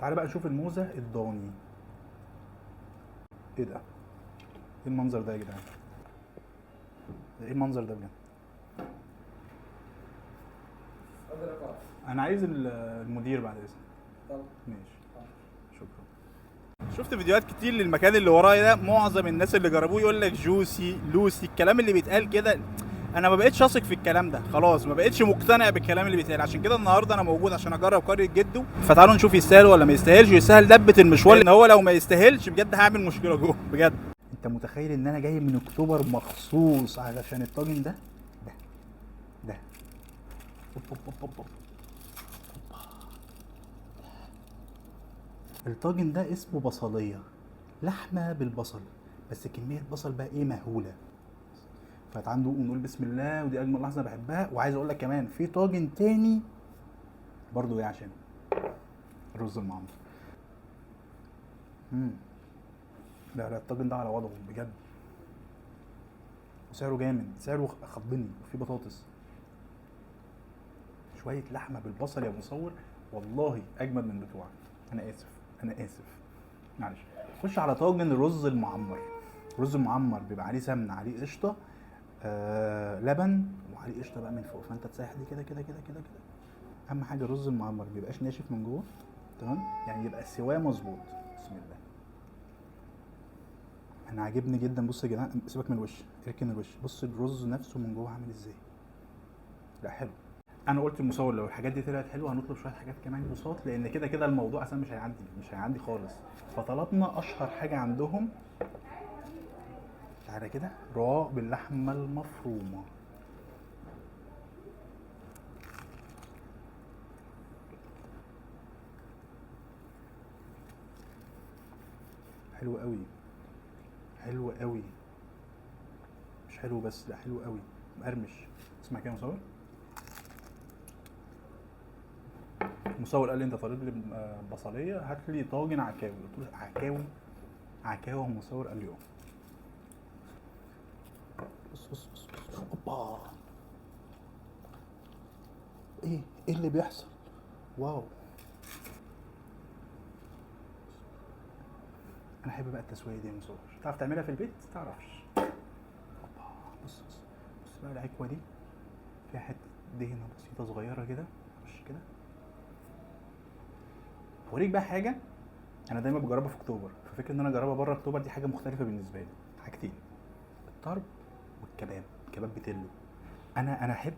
تعالى بقى نشوف الموزه الضاني. ايه ده؟ ايه المنظر ده يا جدعان؟ ايه المنظر ده بجد؟ انا عايز المدير بعد اذنك. طب ماشي، شكرا. شفت فيديوهات كتير للمكان اللي ورايا ده، معظم الناس اللي جربوه يقول لك juicy لوسي، الكلام اللي بيتقال كده انا ما بقتش اثق في الكلام ده خلاص، ما بقتش مقتنع بالكلام اللي بيتقال. عشان كده النهارده انا موجود عشان اجرب قرية جدو. فتعالوا نشوف يستاهل ولا ما يستاهلش، يستاهل دبه المشوار، ان هو لو ما يستاهلش بجد هعمل مشكلة جوه بجد. انت متخيل ان انا جاي من اكتوبر مخصوص علشان الطاجن ده؟ ده ده أوب أوب أوب أوب أوب. الطاجن ده اسمه بصلية، لحمة بالبصل، بس كمية بصل بقى ايه مهولة. فتعال ندوق ونقول بسم الله، ودي اجمل لحظة بحبها. وعايز اقول لك كمان في طاجن تاني برضو ايه عشان الرز المعمر. لا لا، الطاجن ده على وضعه بجد، وسعره جامد، سعره خضني. وفي بطاطس، شوية لحمة بالبصل يا مصور، والله اجمد من بتوعك. انا اسف، انا اسف، معلش. خش على طاجن الرز المعمر. الرز المعمر بيبقى عليه سمنه، عليه قشطه، لبن، وعليه قشطه بقى من فوق، فانت تسيح دي كده كده كده كده كده. اهم حاجة الرز المعمر ما بيبقاش ناشف من جوه، تمام؟ يعني يبقى سواه مظبوط. بسم الله. انا عاجبني جدا. بص يا جدعان، سيبك من الوش، اركن الوش، بص الرز نفسه من جوه عامل ازاي. لا حلو. انا قلت المصور لو الحاجات دي طلعت حلوة هنطلب شوية حاجات كمان بساط، لان كده كده الموضوع اصلا مش هيعدي، مش هيعدي خالص. فطلبنا اشهر حاجة عندهم، تعالى كده، رقاق باللحمه المفرومه. حلو قوي، حلو قوي، مش حلو بس، لا حلو قوي، مقرمش. اسمع كده يا مصور. المصور قال لي انت طالب لي بصليه، هات لي طاجن عكاوي. قلت له عكاوي؟ عكاوي؟ المصور قال لي اه. بص بص بص بص، اوبا، ايه ايه اللي بيحصل؟ واو. انا احب بقى التسوية دي يا مصور. تعرف تعملها في البيت؟ تعرفش. اوبا، بص بص بص بقى العكوه دي فيها حتة دهنه بسيطة صغيرة كده، خش كده. اوريك بقى حاجة انا دايما بجربها في اكتوبر، ففكره ان انا اجربها بره اكتوبر دي حاجة مختلفة بالنسبة لي. حاجتين، الطرب والكباب، كباب بتلو. انا احب